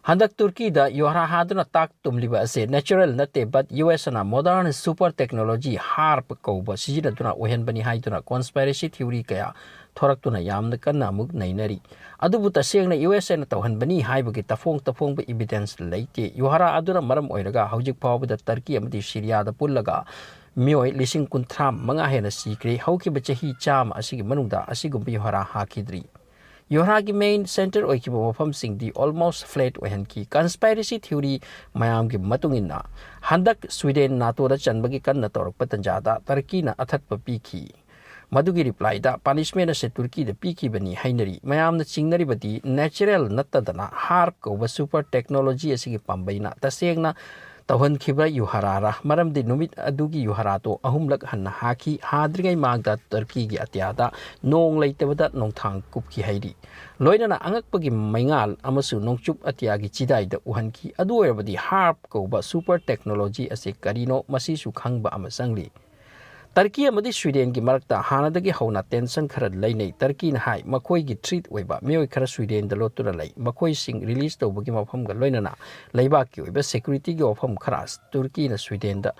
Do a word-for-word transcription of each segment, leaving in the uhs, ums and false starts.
ꯍꯟꯗꯛ ꯇꯨꯔꯀꯤꯗ ꯌꯨꯍꯥꯔꯥ ꯍꯥꯗꯨꯅ ꯇꯥꯛ ꯇꯨꯝꯂꯤꯕ ꯑꯁꯦ natural ꯅꯠꯇꯦ, but ꯌꯨ ꯑꯦꯁꯅ modern super technology HAARP ꯀꯧꯕ ꯁꯤꯖꯤꯟꯅꯗꯨꯅ ꯑꯣꯏꯍꯟꯕꯅꯤ ꯍꯥꯏꯗꯨꯅ conspiracy theory ꯀꯌꯥ ꯊꯣꯔꯛꯇꯨꯅ ꯌꯥꯝꯅ ꯀꯟꯅ ꯑꯃꯨꯛ ꯅꯩꯅꯔꯤ꯫ ꯑꯗꯨꯕꯨ ꯇꯁꯦꯡꯅ ꯌꯨ ꯑꯦꯁ ꯑꯦꯅ ꯇꯧꯍꯟꯕꯅꯤ ꯍꯥꯏꯕꯒꯤ ꯇꯐꯣꯡ ꯇꯐꯣꯡꯕ evidence ꯂꯩꯇꯦ꯫ ꯌꯨꯍꯥꯔꯥ ꯑꯗꯨꯅ ꯃꯔꯝ ꯑꯣꯏꯔꯒ ꯍꯧꯖꯤꯛ ꯐꯥꯎꯕꯗ ꯇꯔꯀꯤ ꯑꯃꯗꯤ ꯁꯤꯔꯤꯌꯥꯗ ꯄꯨꯜꯂꯒ ꯃꯤꯑꯣꯏ ꯂꯤꯁꯤꯡ ꯀꯨꯟꯊ꯭ꯔꯥ ꯃꯉꯥ ꯍꯦꯟꯅ ꯁꯤꯈ꯭ꯔꯦ꯫ ꯍꯧꯈꯤꯕ ꯆꯍꯤ ꯆꯥꯝꯃ ꯑꯁꯤꯒꯤ ꯃꯅꯨꯡꯗ ꯑꯁꯤꯒꯨꯝꯕ ꯌꯨꯍꯥꯔꯥ ꯍꯥꯈꯤꯗ꯭ꯔꯤ꯫ ꯌꯨꯍꯥꯔꯥꯒꯤ main centre ꯑꯣꯏꯈꯤꯕ ꯃꯐꯝꯁꯤꯡꯗꯤ almost flat ꯑꯣꯏꯍꯟꯈꯤ꯫ Conspiracy theory ꯃꯌꯥꯝꯒꯤ ꯃꯇꯨꯡ ꯏꯟꯅ, ꯍꯟꯗꯛ ꯁ꯭ꯋꯤꯗꯦꯟ ꯅꯥꯇꯣꯗ ꯆꯟꯕꯒꯤ ꯀꯟꯅ ꯇꯧꯔꯛꯄ ꯇꯥꯟꯖꯥꯗ ꯇꯔꯀꯤꯅ ꯑꯊꯠꯄ ꯄꯤꯈꯤ꯫ ꯃꯗꯨꯒꯤ replyꯗ punishment ꯑꯁꯤ ꯇꯨꯔꯀꯤꯗ ꯄꯤꯈꯤꯕꯅꯤ ꯍꯥꯏꯅꯔꯤ꯫ ꯃꯌꯥꯝꯅ ꯆꯤꯡꯅꯔꯤꯕꯗꯤ natural ꯅꯠꯇꯗꯅ HAARP ꯀꯧꯕ super technology ꯑꯁꯤꯒꯤ ꯄꯥꯝꯕꯩꯅ ꯇꯁꯦꯡꯅ ꯇꯧꯍꯟꯈꯤꯕ ꯌꯨꯍꯥꯔꯥꯔ? ꯃꯔꯝꯗꯤ ꯅꯨꯃꯤꯠ ꯑꯗꯨꯒꯤ ꯌꯨꯍꯥꯔꯥꯗꯣ ꯑꯍꯨꯝꯂꯛ ꯍꯟꯅ ꯍꯥꯈꯤ꯫ ꯍꯥꯗ꯭ꯔꯤꯉꯩ ꯃꯥꯡꯗ ꯇꯔꯀꯤꯒꯤ ꯑꯇꯤꯌꯥꯗ ꯅꯣꯡ ꯂꯩꯇꯕꯗ ꯅꯣꯡꯊꯥꯡ ꯀꯨꯞꯈꯤ ꯍꯥꯏꯔꯤ꯫ ꯂꯣꯏꯅꯅ ꯑꯉꯛꯄꯒꯤ ꯃꯩꯉꯥꯜ ꯑꯃꯁꯨꯡ ꯅꯣꯡꯆꯨꯞ ꯑꯇꯤꯌꯥꯒꯤ ꯆꯤꯗꯥꯏꯗ ꯎꯍꯟꯈꯤ꯫ ꯑꯗꯨ ꯑꯣꯏꯔꯕꯗꯤ HAARP ꯀꯧꯕ super technology ꯑꯁꯤ ꯀꯔꯤꯅꯣ? ꯃꯁꯤꯁꯨ ꯈꯪꯕ ꯑꯃ ꯆꯪꯂꯤ꯫ ꯇꯔꯀꯤ ꯑꯃꯗꯤ ꯁ꯭ꯋꯤꯗꯦꯟꯒꯤ ꯃꯔꯛꯇ ꯍꯥꯟꯅꯗꯒꯤ ꯍꯧꯅ tension ꯈꯔ ꯂꯩꯅꯩ꯫ ꯇꯔꯀꯤꯅ ꯍꯥꯏ, ꯃꯈꯣꯏꯒꯤ threat ꯑꯣꯏꯕ ꯃꯤꯑꯣꯏ ꯈꯔ ꯁ꯭ꯋꯤꯗꯦꯟꯗ ꯂꯣꯠꯇꯨꯅ ꯂꯩ꯫ ꯃꯈꯣꯏꯁꯤꯡ release ꯇꯧꯕꯒꯤ ꯃꯐꯝꯒ ꯂꯣꯏꯅꯅ ꯂꯩꯕꯥꯛꯀꯤ ꯑꯣꯏꯕ securityꯒꯤ ꯋꯥꯐꯝ ꯈꯔ ꯇꯨꯔꯀꯤꯅ ꯁ꯭ꯋꯤꯗꯦꯟꯗ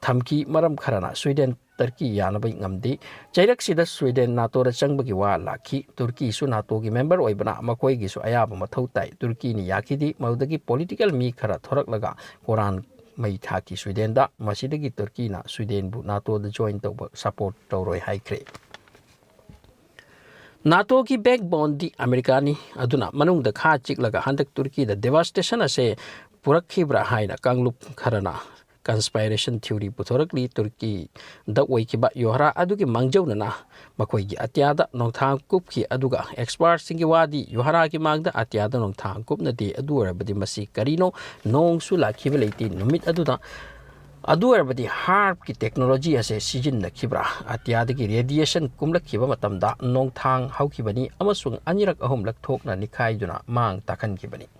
ꯊꯝꯈꯤ꯫ ꯃꯔꯝ ꯈꯔꯅ ꯁ꯭ꯋꯤꯗꯦꯟ ꯇꯔꯀꯤ ꯌꯥꯅꯕ ꯉꯝꯗꯦ꯫ ꯆꯩꯔꯛꯁꯤꯗ ꯁ꯭ꯋꯤꯗꯦꯟ ꯅꯥꯇꯣꯗ ꯆꯪꯕꯒꯤ ꯋꯥ ꯂꯥꯛꯈꯤ꯫ ꯇꯨꯔꯀꯤꯁꯨ ꯅꯥꯇꯣꯒꯤ member ꯑꯣꯏꯕꯅ ꯃꯈꯣꯏꯒꯤꯁꯨ ꯑꯌꯥꯕ ꯃꯊꯧ ꯇꯥꯏ꯫ ꯇꯨꯔꯀꯤꯅ ꯌꯥꯈꯤꯗꯦ꯫ ꯃꯗꯨꯗꯒꯤ political ꯃꯤ ꯈꯔ ꯊꯣꯔꯛꯂꯒ ꯀꯣꯔꯥꯟ ꯃꯩ ꯊꯥꯈꯤ ꯁ꯭ꯋꯤꯗꯦꯟꯗ꯫ ꯃꯁꯤꯗꯒꯤ ꯇꯨꯔꯀꯤꯅ ꯁ꯭ꯋꯤꯗꯦꯟꯕꯨ ꯅꯥꯇꯣꯗ join ꯇꯧꯕ support ꯇꯧꯔꯣꯏ ꯍꯥꯏꯈ꯭ꯔꯦ꯫ ꯅꯥꯇꯣꯒꯤ backboneꯗꯤ ꯑꯃꯦꯔꯤꯀꯥꯅꯤ꯫ ꯑꯗꯨꯅ ꯃꯅꯨꯡꯗ ꯈꯥ ꯆꯤꯛꯂꯒ ꯍꯟꯗꯛ ꯇꯨꯔꯀꯤꯗ devastation ꯑꯁꯦ ꯄꯨꯔꯛꯈꯤꯕ꯭ꯔꯥ ꯍꯥꯏꯅ ꯀꯥꯡꯂꯨꯞ ꯈꯔꯅ conspiracy theory ꯄꯨꯊꯣꯔꯛꯂꯤ꯫ ꯇꯨꯔꯀꯤꯗ ꯑꯣꯏꯈꯤꯕ ꯌꯨꯍꯥꯔꯥ ꯑꯗꯨꯒꯤ ꯃꯥꯡꯖꯧꯅꯅ ꯃꯈꯣꯏꯒꯤ ꯑꯇꯤꯌꯥꯗ ꯅꯣꯡꯊꯥꯡ ꯀꯨꯞꯈꯤ꯫ ꯑꯗꯨꯒ expertꯁꯤꯡꯒꯤ ꯋꯥꯗꯤ ꯌꯨꯍꯥꯔꯥꯒꯤ ꯃꯥꯡꯗ ꯑꯇꯤꯌꯥꯗ ꯅꯣꯡꯊꯥꯡ ꯀꯨꯞꯅꯗꯦ꯫ ꯑꯗꯨ ꯑꯣꯏꯔꯕꯗꯤ ꯃꯁꯤ ꯀꯔꯤꯅꯣ? ꯅꯣꯡꯁꯨ ꯂꯥꯛꯈꯤꯕ ꯂꯩꯇꯦ ꯅꯨꯃꯤꯠ ꯑꯗꯨꯗ꯫ ꯑꯗꯨ ꯑꯣꯏꯔꯕꯗꯤ HAARPꯀꯤ technology ꯑꯁꯦ ꯁꯤꯖꯤꯟꯅꯈꯤꯕ꯭ꯔꯥ? ꯑꯇꯤꯌꯥꯗꯒꯤ radiation ꯀꯨꯝꯂꯛꯈꯤꯕ ꯃꯇꯝꯗ ꯅꯣꯡꯊꯥꯡ ꯍꯧꯈꯤꯕꯅꯤ ꯑꯃꯁꯨꯡ ꯑꯅꯤꯔꯛ ꯑꯍꯨꯝꯂꯛ ꯊꯣꯛꯅ ꯅꯤꯈꯥꯏꯗꯨꯅ ꯃꯥꯡ ꯇꯥꯛꯍꯟꯈꯤꯕꯅꯤ꯫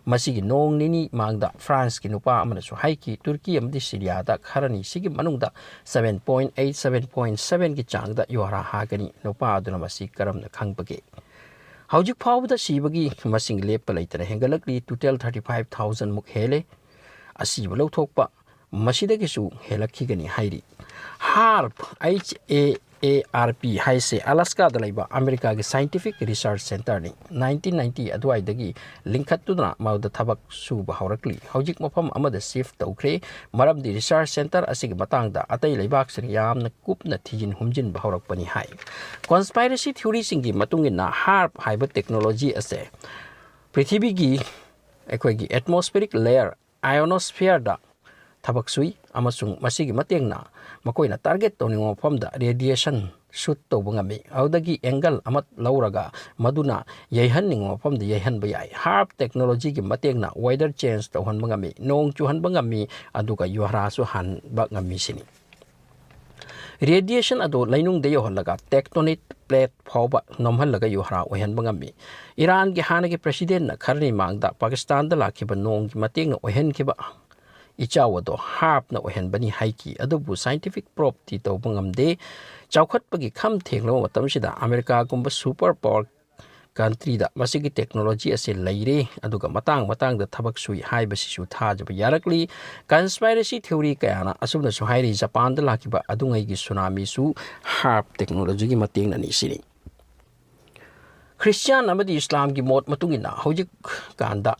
ꯃꯁꯤꯒꯤ ꯅꯣꯡ ꯅꯤꯅꯤ ꯃꯥꯡꯗ ꯐ꯭ꯔꯥꯟꯁꯀꯤ ꯅꯨꯄꯥ ꯑꯃꯅꯁꯨ ꯍꯥꯏꯈꯤ, ꯇꯨꯔꯀꯤ ꯑꯃꯗꯤ ꯁꯤꯔꯤꯌꯥꯗ ꯈꯔꯅꯤ ꯁꯤꯒꯤ ꯃꯅꯨꯡꯗ seven point eight, seven point sevenꯒꯤ ꯆꯥꯡꯗ ꯌꯨꯍꯥꯔꯥ ꯍꯥꯒꯅꯤ꯫ ꯅꯨꯄꯥ ꯑꯗꯨꯅ ꯃꯁꯤ ꯀꯔꯝꯅ ꯈꯪꯕꯒꯦ? ꯍꯧꯖꯤꯛ ꯐꯥꯎꯕꯗ ꯁꯤꯕꯒꯤ ꯃꯁꯤꯡ ꯂꯦꯞꯄ ꯂꯩꯇꯅ ꯍꯦꯟꯒꯠꯂꯛꯂꯤ꯫ Total thirty five thousand ꯃꯨꯛ ꯍꯦꯜꯂꯦ꯫ ꯑꯁꯤꯕ ꯂꯧꯊꯣꯛꯄ ꯃꯁꯤꯗꯒꯤꯁꯨ ꯍꯦꯜꯂꯛꯈꯤꯒꯅꯤ ꯍꯥꯏꯔꯤ꯫ ꯍꯥꯔꯞ, H A A R P ꯍꯥꯏꯁꯦ ꯑꯂꯥꯁꯀꯥꯗ ꯂꯩꯕ ꯑꯃꯦꯔꯤꯀꯥꯒꯤ scientific research centreꯅꯤ꯫ Nineteen ninety ꯑꯗꯨꯋꯥꯏꯗꯒꯤ ꯂꯤꯡꯈꯠꯇꯨꯅ ꯃꯗꯨꯗ ꯊꯕꯛ ꯁꯨꯕ ꯍꯧꯔꯛꯂꯤ꯫ ꯍꯧꯖꯤꯛ ꯃꯐꯝ ꯑꯃꯗ shift ꯇꯧꯈ꯭ꯔꯦ, ꯃꯔꯝꯗꯤ research centre ꯑꯁꯤꯒꯤ ꯃꯇꯥꯡꯗ ꯑꯇꯩ ꯂꯩꯕꯥꯛꯁꯤꯡꯅ ꯌꯥꯝꯅ ꯀꯨꯞꯅ ꯊꯤꯖꯤꯟ ꯍꯨꯝꯖꯤꯟꯕ ꯍꯧꯔꯛꯄꯅꯤ ꯍꯥꯏ꯫ Conspiracy theoryꯁꯤꯡꯒꯤ ꯃꯇꯨꯡ ꯏꯟꯅ, ꯍꯥꯔꯞ ꯍꯥꯏꯕ technology ꯑꯁꯦ ꯄ꯭ꯔꯤꯊꯤꯕꯤꯒꯤ ꯑꯩꯈꯣꯏꯒꯤ atmospheric layer, ionosphereꯗ ꯊꯕꯛ ꯁꯨꯏ ꯑꯃꯁꯨꯡ ꯃꯁꯤꯒꯤ ꯃꯇꯦꯡꯅ ꯃꯈꯣꯏꯅ target ꯇꯧꯅꯤꯡꯕ ꯃꯐꯝꯗ radiation shoot ꯇꯧꯕ ꯉꯝꯃꯤ꯫ ꯑꯗꯨꯗꯒꯤ angle ꯑꯃ ꯂꯧꯔꯒ ꯃꯗꯨꯅ ꯌꯩꯍꯟꯅꯤꯡꯕ ꯃꯐꯝꯗ ꯌꯩꯍꯟꯕ ꯌꯥꯏ꯫ ꯍꯥꯔꯞ technologyꯒꯤ ꯃꯇꯦꯡꯅ weather change ꯇꯧꯍꯟꯕ ꯉꯝꯃꯤ, ꯅꯣꯡ ꯆꯨꯍꯟꯕ ꯉꯝꯃꯤ, ꯑꯗꯨꯒ ꯌꯨꯍꯥꯔꯥꯁꯨ ꯍꯥꯟꯕ ꯉꯝꯃꯤ ꯁꯤꯅꯤ꯫ Radiation ꯑꯗꯨ ꯂꯩꯅꯨꯡꯗ ꯌꯧꯍꯜꯂꯒ tectonic plate ꯐꯥꯎꯕ ꯅꯣꯝꯍꯜꯂꯒ ꯌꯨꯍꯥꯔꯥ ꯑꯣꯏꯍꯟꯕ ꯉꯝꯃꯤ꯫ ꯏꯔꯥꯟꯒꯤ ꯍꯥꯟꯅꯒꯤ presidentꯅ ꯈꯔꯅꯤ ꯃꯥꯡꯗ ꯄꯥꯀꯤꯁꯇꯥꯟꯗ ꯂꯥꯛꯈꯤꯕ ꯅꯣꯡꯒꯤ ꯃꯇꯦꯡꯅ ꯑꯣꯏꯍꯟꯈꯤꯕ ꯏꯆꯥꯎ ꯑꯗꯣ ꯍꯥꯔꯞꯅ ꯑꯣꯏꯍꯟꯕꯅꯤ ꯍꯥꯏꯈꯤ, ꯑꯗꯨꯕꯨ scientific proofꯇꯤ ꯇꯧꯕ ꯉꯝꯗꯦ꯫ ꯆꯥꯎꯈꯠꯄꯒꯤ ꯈꯝ ꯊꯦꯡꯂꯕ ꯃꯇꯝꯁꯤꯗ ꯑꯃꯦꯔꯤꯀꯥꯒꯨꯝꯕ super power countryꯗ ꯃꯁꯤꯒꯤ technology ꯑꯁꯤ ꯂꯩꯔꯦ, ꯑꯗꯨꯒ ꯃꯇꯥꯡ ꯃꯇꯥꯡꯗ ꯊꯕꯛ ꯁꯨꯏ ꯍꯥꯏꯕꯁꯤꯁꯨ ꯊꯥꯖꯕ ꯌꯥꯔꯛꯂꯤ꯫ Conspiracy theory ꯀꯌꯥꯅ ꯑꯁꯨꯝꯅꯁꯨ ꯍꯥꯏꯔꯤ, ꯖꯄꯥꯟꯗ ꯂꯥꯛꯈꯤꯕ ꯑꯗꯨꯉꯩꯒꯤ tsunamiꯁꯨ ꯍꯥꯔꯞ technologyꯒꯤ ꯃꯇꯦꯡꯅꯅꯤ ꯁꯤꯅꯤ꯫ ꯈ꯭ꯔꯤꯁꯇꯤꯌꯥꯟ ꯑꯃꯗꯤ ꯏꯁꯂꯥꯝꯒꯤ ꯃꯣꯠ ꯃꯇꯨꯡ ꯏꯟꯅ ꯍꯧꯖꯤꯛꯀꯥꯟꯗ,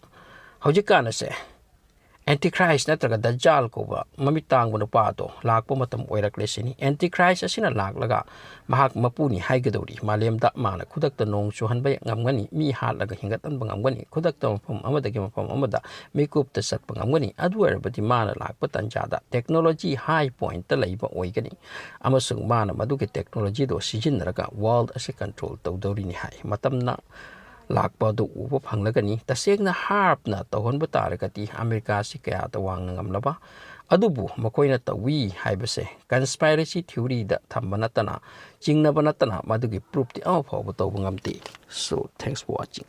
ꯍꯧꯖꯤꯛꯀꯥꯟ ꯑꯁꯦ Antichrist ꯅꯠꯇ꯭ꯔꯒ ꯗꯖꯥꯜ ꯀꯧꯕ ꯃꯃꯤꯠ ꯇꯥꯡꯕ ꯅꯨꯄꯥ ꯑꯗꯣ ꯂꯥꯛꯄ ꯃꯇꯝ ꯑꯣꯏꯔꯛꯂꯦ ꯁꯤꯅꯤ꯫ Antichrist ꯑꯁꯤꯅ ꯂꯥꯛꯂꯒ ꯃꯍꯥꯛ ꯃꯄꯨꯅꯤ ꯍꯥꯏꯒꯗꯧꯔꯤ꯫ ꯃꯥꯂꯦꯝꯗ ꯃꯥꯅ ꯈꯨꯗꯛꯇ ꯅꯣꯡ ꯆꯨꯍꯟꯕ ꯉꯝꯒꯅꯤ, ꯃꯤ ꯍꯥꯠꯂꯒ ꯍꯤꯡꯒꯠꯍꯟꯕ ꯉꯝꯒꯅꯤ, ꯈꯨꯗꯛꯇ ꯃꯐꯝ ꯑꯃꯗꯒꯤ ꯃꯐꯝ ꯑꯃꯗ ꯃꯤꯀꯨꯞꯇ ꯆꯠꯄ ꯉꯝꯒꯅꯤ꯫ ꯑꯗꯨ ꯑꯣꯏꯔꯕꯗꯤ ꯃꯥꯅ ꯂꯥꯛꯄ ꯇꯥꯟꯖꯥꯗ technology high pointꯇ ꯂꯩꯕ ꯑꯣꯏꯒꯅꯤ ꯑꯃꯁꯨꯡ ꯃꯥꯅ ꯃꯗꯨꯒꯤ technologyꯗꯣ ꯁꯤꯖꯤꯟꯅꯔꯒ world ꯑꯁꯤ control ꯇꯧꯗꯧꯔꯤꯅꯤ ꯍꯥꯏ꯫ ꯃꯇꯝꯅ ꯂꯥꯛꯄ ꯑꯗꯨ ꯎꯕ ꯐꯪꯂꯒꯅꯤ꯫ ꯇꯁꯦꯡꯅ ꯍꯥꯔꯞꯅ ꯇꯧꯍꯟꯕ ꯇꯥꯔꯒꯗꯤ ꯑꯃꯦꯔꯤꯀꯥ ꯑꯁꯤ ꯀꯌꯥꯗ ꯋꯥꯡꯅ ꯉꯝꯂꯕ? ꯑꯗꯨꯕꯨ ꯃꯈꯣꯏꯅ ꯇꯧꯏ ꯍꯥꯏꯕꯁꯦ conspiracy theoryꯗ ꯊꯝꯕ ꯅꯠꯇꯅ, ꯆꯤꯡꯅꯕ ꯅꯠꯇꯅ ꯃꯗꯨꯒꯤ proofꯇꯤ ꯑꯃ ꯐꯥꯎꯕ ꯇꯧꯕ ꯉꯝꯗꯦ꯫ So, thanks for watching.